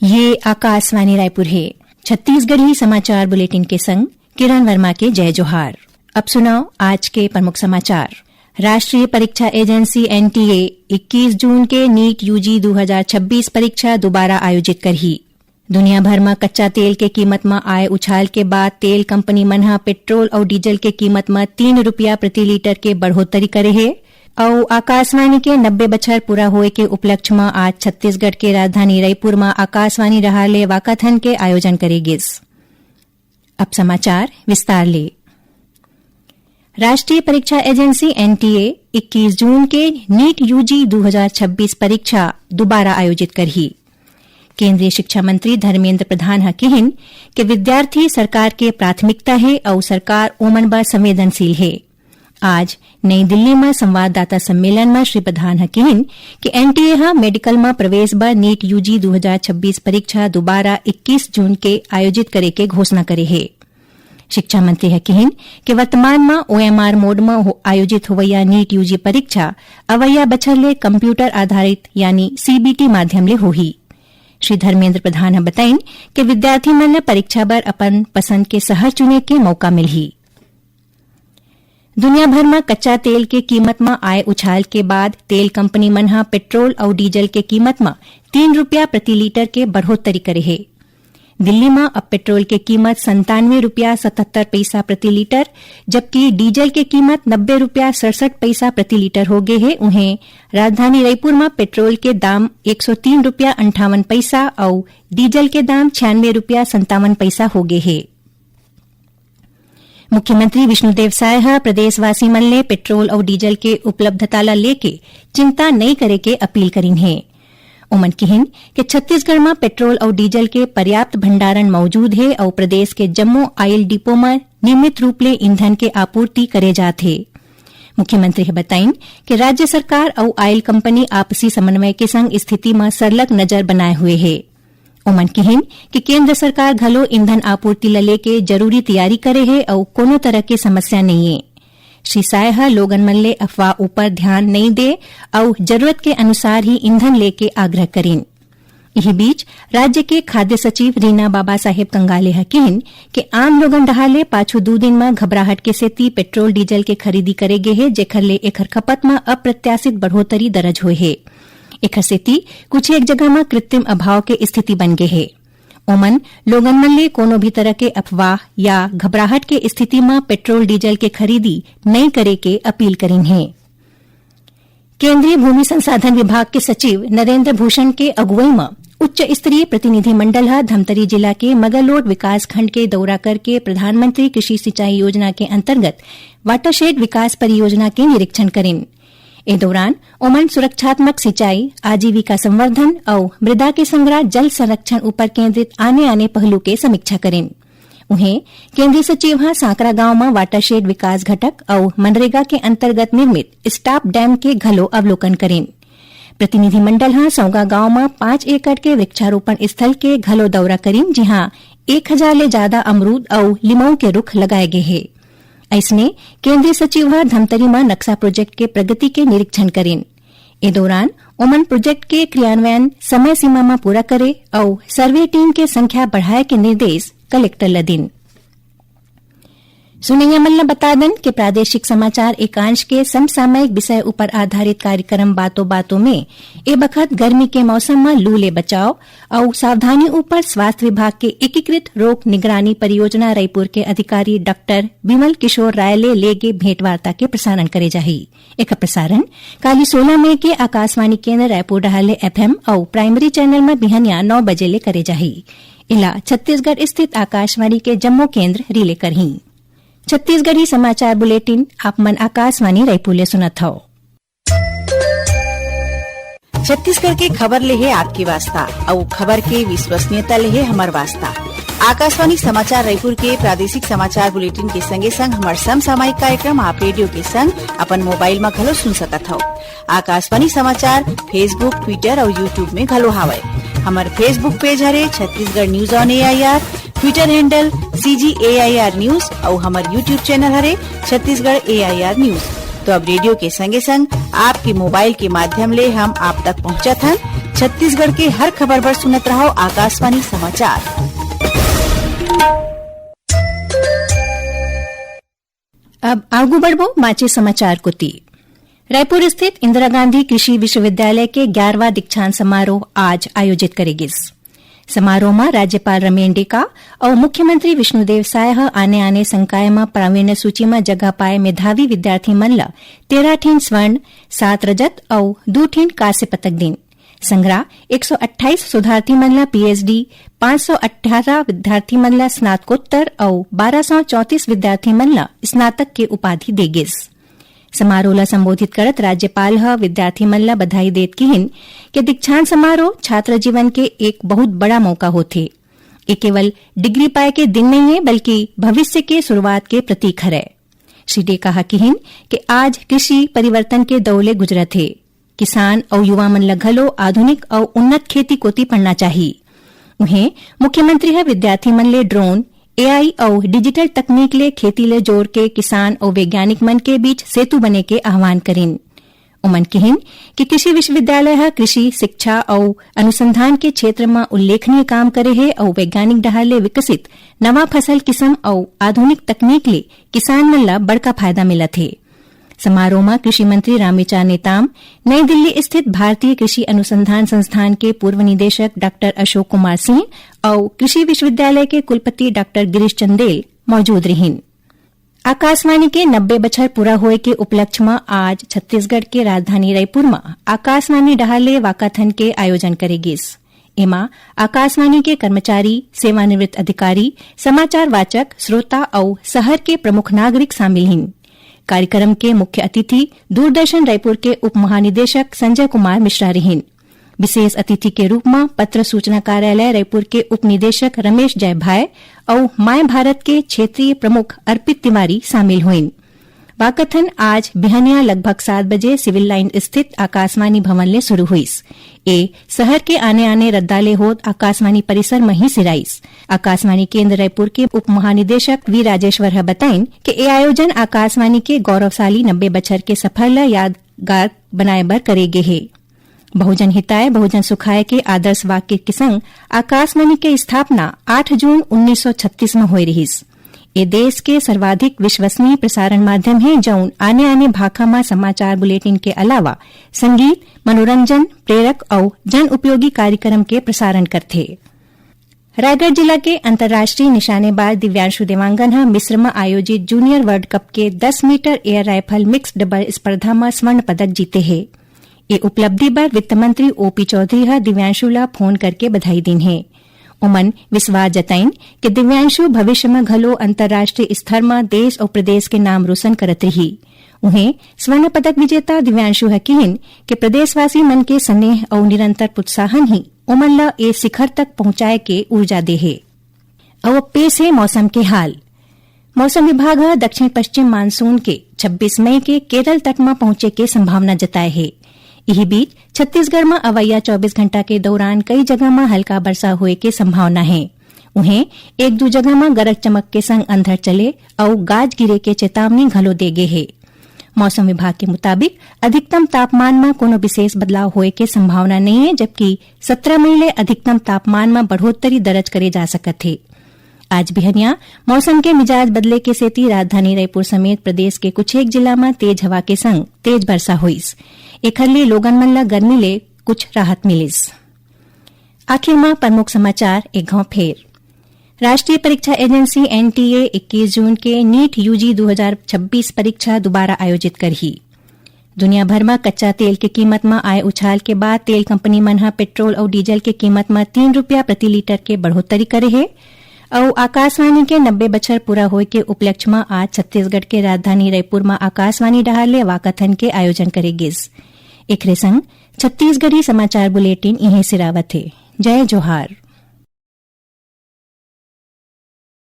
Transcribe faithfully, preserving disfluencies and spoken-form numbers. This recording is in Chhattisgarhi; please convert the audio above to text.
ये आकाशवाणी रायपुर हे। छत्तीसगढ़ी समाचार बुलेटिन के संग किरण वर्मा के जय जोहार। अब सुनव आज के प्रमुख समाचार। राष्ट्रीय परीक्षा एजेंसी एनटीए इक्कीस जून के नीट यूजी दू हजार छब्बीस परीक्षा दोबारा आयोजित करही। दुनिया भर म कच्चा तेल के कीमत म आए उछाल के बाद तेल कंपनी मन ह पेट्रोल अउ डीजल के कीमत म तीन रुपया प्रति लीटर के बढ़ोतरी करे हे। अउ आकाशवाणी के नब्बे बछर पूरा होए के उपलक्ष्य म आज छत्तीसगढ़ के राजधानी रईपुर म आकाशवाणी डहार ले वाकाथन के आयोजन करे गिस। अब समाचार विस्तार ले। राष्ट्रीय परीक्षा एजेंसी एनटीए इक्कीस जून के नीट यूजी दू हजार छब्बीस परीक्षा दोबारा आयोजित करही। केंद्रीय शिक्षा मंत्री धर्मेंद्र प्रधान ह किहिन के विद्यार्थी सरकार के प्राथमिकता हे अउ सरकार ओमन बर संवेदनशील हे। आज नई दिल्ली म संवाददाता सम्मेलन म श्री प्रधान ह किहिन कि एनटीए ह मेडिकल म प्रवेश बर नीट यूजी दू हजार छब्बीस परीक्षा दोबारा इक्कीस जून के आयोजित करे के घोषणा करे हे। शिक्षा मंत्री ह किहिन कि वर्तमान म ओएमआर मोड म हो-, आयोजित होवइया नीट यूजी परीक्षा अवइया बछर ले कंप्यूटर आधारित यानी सीबीटी माध्यम ले होही। श्री धर्मेंद्र प्रधान ह बताइन कि विद्यार्थी मन ल परीक्षा बर अपन पसंद के शहर चुने के मौका मिलही। दुनिया भर म कच्चा तेल के कीमत म आए उछाल के बाद तेल कंपनी मन ह पेट्रोल अउ डीजल के कीमत म तीन रुपया प्रति लीटर के बढ़ोतरी करे हे। दिल्ली म अब पेट्रोल के कीमत संतानवे रुपया सतहत्तर पइसा प्रति लीटर, जबकि डीजल के कीमत नब्बे रुपया सड़सठ पइसा प्रति लीटर हो गे हे। उहें, राजधानी रईपुर म पेट्रोल के दाम एक सौ तीन रुपया अंठावन पइसा अउ डीजल के दाम छियानवे रुपया संतावन पइसा हो गे हे। मुख्यमंत्री विष्णुदेव साय ह प्रदेशवासी मन ले पेट्रोल अउ डीजल के उपलब्धता ल लेके चिंता नइ करे के अपील करिन हे। ओमन किहिन कि छत्तीसगढ़ म पेट्रोल अउ डीजल के पर्याप्त भंडारण मौजूद हे अउ प्रदेश के जम्मो ऑयल डिपो म नियमित रूप ले ईंधन के आपूर्ति करे जात हे। मुख्यमंत्री ह बताइन कि राज्य सरकार अउ ऑयल कंपनी आपसी समन्वय के संग स्थिति म सरलग नजर बनाए हुए हे। ओमन किहिन कि केंद्र सरकार घलो ईंधन आपूर्ति ल लेके जरूरी तैयारी करे हे अउ कोनो तरह के समस्या नइये। श्री साय ह लोगन मन ले अफवाह ऊपर ध्यान नइ दे अउ जरूरत के अनुसार ही ईंधन लेके आग्रह करिन। इही बीच, राज्य के खाद्य सचिव रीना बाबा साहेब कंगाले ह किहिन कि आम लोगन डहार ले पाछू दू दिन म घबराहट के सेती पेट्रोल डीजल के खरीदी करे गे हे, जेखर ले एखर खपत म अप्रत्याशित बढ़ोतरी दरज होए हे। एखर सेती कुछ एक जगह म कृत्रिम अभाव के स्थिति बन गे हे। ओमन लोगन मन ले कोनो भी तरह के अफवाह या घबराहट के स्थिति म पेट्रोल डीजल के खरीदी नइ करे के अपील करिन हे। केंद्रीय भूमि संसाधन विभाग के सचिव नरेंद्र भूषण के अगुवई म उच्च स्तरीय प्रतिनिधि मंडल ह धमतरी जिला के मगरलोड विकास खंड के दौरा करके प्रधानमंत्री कृषि सिंचाई योजना के अंतर्गत वाटरशेड विकास परियोजना के निरीक्षण करिन। ए दौरान ओमन सुरक्षात्मक सिंचाई, आजीविका संवर्धन अउ मृदा के संग्रह, जल संरक्षण ऊपर केंद्रित आने-आने पहलू के समीक्षा करिन। उहें, केंद्रीय सचिव ह सांकरा गांव म वाटरशेड विकास घटक अउ मनरेगा के अंतर्गत निर्मित स्टॉप डैम के घलो अवलोकन करिन। प्रतिनिधिमंडल ह सौगा गांव म पाँच एकड़ के वृक्षारोपण स्थल के घलो दौरा करिन, जिहां एक हजार ले जादा अमरूद अउ लिमऊ के रुख लगाए गे हे। अइसने, केंद्रीय सचिव ह धमतरी म नक्शा प्रोजेक्ट के प्रगति के निरीक्षण करिन। ए दौरान ओमन प्रोजेक्ट के क्रियान्वयन समय सीमा म पूरा करे अउ सर्वे टीम के संख्या बढ़ाए के निर्देश कलेक्टर ल दिन। सुनैया मन ल बता दन के प्रादेशिक समाचार एकांश के समसामयिक विषय ऊपर आधारित कार्यक्रम बातों बातों में ए बखत गर्मी के मौसम म लू ले बचाव अउ सावधानी ऊपर स्वास्थ्य विभाग के एकीकृत रोग निगरानी परियोजना रायपुर के अधिकारी डॉक्टर विमल किशोर राय ले लेगे भेंटवार्ता के प्रसारण करे जाही। एकर प्रसारण काली सोलह मई के आकाशवाणी केंद्र रायपुर डहार ले एफएम अउ प्राइमरी चैनल म बिहनिया नौ बजे ले करे जाही। एला छत्तीसगढ़ स्थित आकाशवाणी के जम्मो केंद्र रिले करही। छत्तीसगढ़ी समाचार बुलेटिन आप मन आकाशवाणी रायपुर ले सुनत हव। छत्तीसगढ़ के खबर ले हे आपके वास्ता, अउ खबर के विश्वसनीयता ले हे हमर वास्ता। आकाशवाणी समाचार रायपुर के प्रादेशिक समाचार बुलेटिन के संगे संग हमर समसामयिक कार्यक्रम आप रेडियो के संग अपन मोबाइल म घलो सुन सकत हव। आकाशवाणी समाचार Facebook, Twitter अउ YouTube में घलो हावय। हमर Facebook पेज हरे Chhattisgarh news on AIR, Twitter handle CG AIR news अउ हमर YouTube चैनल हरे छत्तीसगढ़ एआईआर न्यूज। तो अब रेडियो के संगे संग आपके मोबाइल के माध्यम ले हम आप तक पहुंचत हन। छत्तीसगढ़ के हर खबर बर सुनत रहव आकाशवाणी समाचार। अब आगू बढ़बो बाचे समाचार कोति। रायपुर स्थित इंदिरा गांधी कृषि विश्वविद्यालय के ग्यारहवाँ दीक्षांत समारोह आज आयोजित करे गिस। समारोह म राज्यपाल रमेन डेका अउ मुख्यमंत्री विष्णुदेव साय ह आने-आने संकाय म प्रावीण्य सूची म जगह पाए मेधावी विद्यार्थी मन ल तेरह ठिन स्वर्ण, सात रजत अउ दू ठिन कांस्य पतक दीन। संघरा एक सौ अट्ठाईस शोधार्थी मन ल पीएचडी, पाँच सौ अट्ठारह विद्यार्थी मन ल स्नातकोत्तर अउ बारह सौ चौंतीस विद्यार्थी मन ल स्नातक के उपाधि दे गिस। समारोह ल संबोधित करत राज्यपाल ह विद्यार्थी मन ल बधाई देत किहिन कि दीक्षांत समारोह छात्र जीवन के एक बहुत बड़ा मौका होथे। ए केवल डिग्री पाए के दिन नइये, बल्कि भविष्य के शुरुआत के प्रतीक हरय। श्री डे कहा किहिन कि आज कृषि परिवर्तन के दौर ले गुजरत हे। किसान अउ युवा मन ल घलो आधुनिक अउ उन्नत खेती कोति पढ़ना चाही। उहें, मुख्यमंत्री ह विद्यार्थी मन ले ड्रोन, एआई अउ डिजिटल तकनीक ले खेती ले जोड़ के किसान अउ वैज्ञानिक मन के बीच सेतु बने के आह्वान करिन। उमन किहिन कि कृषि विश्वविद्यालय ह कृषि, शिक्षा अउ अनुसंधान के क्षेत्र म उल्लेखनीय काम करे हे अउ वैज्ञानिक डहार ले विकसित नवा फसल किसम अउ आधुनिक तकनीक ले किसान मन ल बड़का फायदा मिलत हे। समारोह म कृषि मंत्री रामविचार नेताम, नई दिल्ली स्थित भारतीय कृषि अनुसंधान संस्थान के पूर्व निदेशक डॉक्टर अशोक कुमार सिंह अउ कृषि विश्वविद्यालय के कुलपति डॉक्टर गिरीश चंदेल मौजूद रिहिन। आकाशवाणी के नब्बे बछर पूरा होए के उपलक्ष्य म आज छत्तीसगढ़ के राजधानी रायपुर म आकाशवाणी डहार ले वाकाथन के आयोजन करे गिस। एमा आकाशवाणी के कर्मचारी, सेवानिवृत्त अधिकारी, समाचार वाचक, श्रोता अउ शहर के प्रमुख नागरिक शामिल हिन। कार्यक्रम के मुख्य अतिथि दूरदर्शन रायपुर के उप महानिदेशक संजय कुमार मिश्रा रिहिन। विशेष अतिथि के रूप म पत्र सूचना कार्यालय रायपुर के उप निदेशक रमेश जयभाय अउ माय भारत के क्षेत्रीय प्रमुख अर्पित तिवारी शामिल होइन। वाकाथन आज बिहनिया लगभग सात बजे सिविल लाइन स्थित आकाशवाणी भवन ले शुरू होइस। ए शहर के आने-आने रद्दा ले होत आकाशवाणी परिसर म ही सिराइस। आकाशवाणी केंद्र रायपुर के उप महानिदेशक वी राजेश्वर ह बताइन कि ए आयोजन आकाशवाणी के गौरवशाली नब्बे बछर के सफर ल यादगार बनाए बर करे गे हे। बहुजन हिताय, बहुजन सुखाय के आदर्श वाक्य के संग आकाशवाणी के स्थापना आठ जून उन्नीस सौ छत्तीस म होए रिहिस। ए देश के सर्वाधिक विश्वसनीय प्रसारण माध्यम हे, जउन आने-आने भाखा म समाचार बुलेटिन के अलावा संगीत, मनोरंजन, प्रेरक अउ जन उपयोगी कार्यक्रम के प्रसारण करथे। रायगढ़ जिला के अंतर्राष्ट्रीय निशानेबाज दिव्यांशु देवांगन ह मिस्र म आयोजित जूनियर वर्ल्ड कप के दस metre air rifle mixed double स्पर्धा म स्वर्ण पदक जीते हे। ए उपलब्धि बर वित्त मंत्री ओपी चौधरी ह दिव्यांशु ल फोन करके बधाई दीन हे। ओमन विश्वास जताइन कि दिव्यांशु भविष्य म घलो अंतर्राष्ट्रीय स्तर म देश अउ प्रदेश के नाम रोशन करत रिही। उहें, स्वर्ण पदक विजेता दिव्यांशु ह किहिन कि प्रदेशवासी मन के स्नेह अउ निरंतर प्रोत्साहन ही ओमन ल ए शिखर तक पहुंचाए के ऊर्जा दे हे। अउ अब पेश हे मौसम के हाल। मौसम विभाग ह दक्षिण पश्चिम मानसून के छब्बीस मई के केरल तट म पहुंचे के संभावना जताए हे। इही बीच छत्तीसगढ़ म अवइया चौबीस घंटा के दौरान कई जगह म हल्का बरसा होए के संभावना हे। उहें, एक दू जगह म गरज चमक के संग अंधड़ चले अउ गाज गिरे के चेतावनी घलो दे गे हे। मौसम विभाग के मुताबिक अधिकतम तापमान म कोनो विशेष बदलाव होए के संभावना नइये, जबकि सत्रह मई ले अधिकतम तापमान म बढ़ोत्तरी दर्ज करे जा सकत हे। आज बिहनिया मौसम के मिजाज बदले के सेती राजधानी रायपुर समेत प्रदेश के कुछेक जिला म तेज हवा के संग तेज बरसा होइस। एखर ले लोगन मन ल गर्मी ले कुछ राहत मिलिस। आखिर म प्रमुख समाचार एक घाव फेर। राष्ट्रीय परीक्षा एजेंसी एनटीए इक्कीस जून के नीट यूजी दू हजार छब्बीस परीक्षा दोबारा आयोजित करही। दुनिया भर म कच्चा तेल के कीमत म आए उछाल के बाद तेल कंपनी मन ह पेट्रोल अउ डीजल के कीमत म तीन रुपया प्रति लीटर के बढ़ोत्तरी करे हे। अउ आकाशवाणी के नब्बे बछर पूरा होए के उपलक्ष्य म आज छत्तीसगढ़ के राजधानी रायपुर म आकाशवाणी डहार ले वाकाथन के आयोजन करे गिस। एखरे संग छत्तीसगढ़ी समाचार बुलेटिन इहें सिरावत हे। जय जोहार।